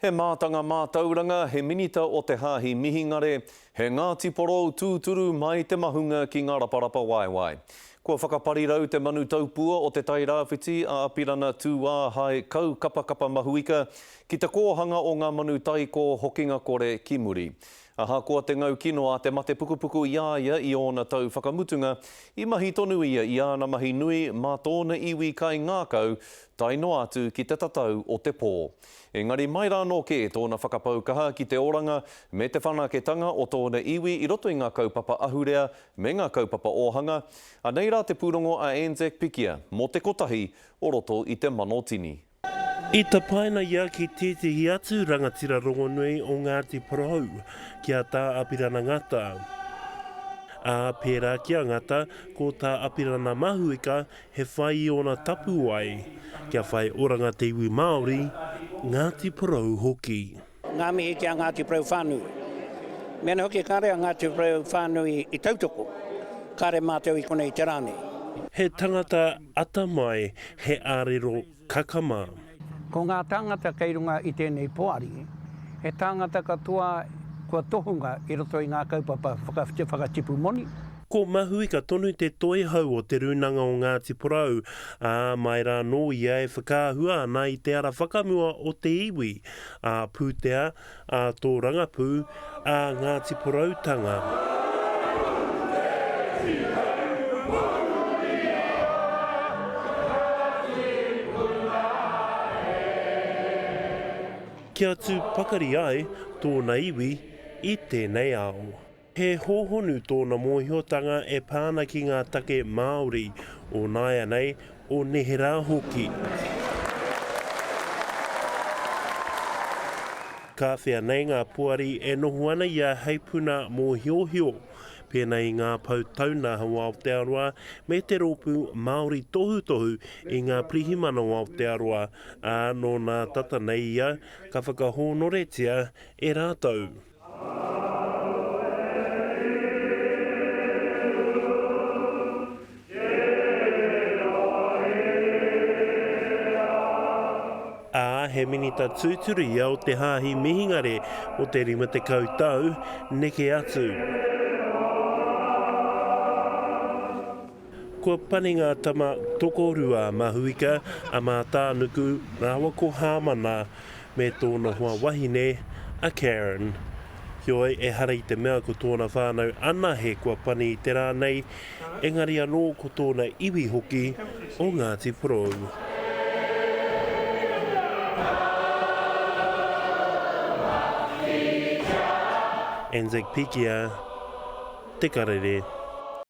He mātanga mātauranga, he minita o te Hāhi Mihingare, he Ngāti Porou tūturu mai te mahunga ki ngā raparapa waewae. Kua whakaparirau te manu taupua o Te Tai Rāwhiti a Apirana Tūāhae Kaukapakapa Mahuika ki te kōhanga o ngā manu taiko hokinga kore ki muri. Ahakoa te ngau kino a te mate pukupuku i a ia i ōna tau whakamutunga, i mahi tonu ia i āna mahi nui mā tōna iwi kaingākau tae noa atu ki te tatau o te pō. Engari mai rānō kē tōna whakapau kaha ki te oranga me te whanaketanga o tōna iwi i roto i ngā kaupapa ahurea me ngā kaupapa ōhanga, anei rā te pūrongo a Anzac Pikia mō te kotahi o roto i te manotini. I tapaina ia ki tētehi atu rangatira rongonui o Ngāti Porou, ki a Tā Apirana Ngata. Ā, pērā ki a Ngata, ko Tā Apirana Mahuika he whai i ōna tapuwae, kia whai oranga te iwi Māori, Ngāti Porou hoki. Ngā mihi ki a Ngāti Porou whānui. Mēnā hoki kāre a Ngāti Porou whānui i tautoko, kāre mātou i konei i te rā nei. He tangata atamai, he ārero kakama. Ko ngā tāngata kei runga i tēnei poari, he tāngata katoa kua tohunga i roto i ngā kaupapa whakatipu moni. Ko Mahuika tonu te toihau o Te Rūnanga o Ngāti Porou, ā, mai rā nō ia e whakaahua ana i te ara whakamua o te iwi, ā-pūtea, ā-tōrangapū, ā-Ngāti Poroutanga. Kia tū pakari ai tōna iwi i tēnei ao. He hōhonu tōna mōhiotanga e pā ana ki ngā take Māori o nāianei, o neherā hoki. Ka whea nei ngā poari e noho ana ia hei puna mōhiohio, pēnā i ngā pou taunaha o Aotearoa me te Rōpū Māori Tohutohu i ngā Pirihimana o Aotearoa, ā, nō nā tata nei ia ka whakahōnoretia e rātou. Ā, he minita tūturu ia o te Hāhi Mihingare mō te 50 tau, neke atu. Kua pani ngā tama tokorua a Mahuika, a Mātānuku rāua ko Hāmana, me tōna hoa wahine, a Karen. Heoi, ehara i te mea ko tōna whānau anahe kua pani i te rā nei, engari anō ko tōna iwi hoki o Ngāti Porou. Anzac Pikia, Te Karere.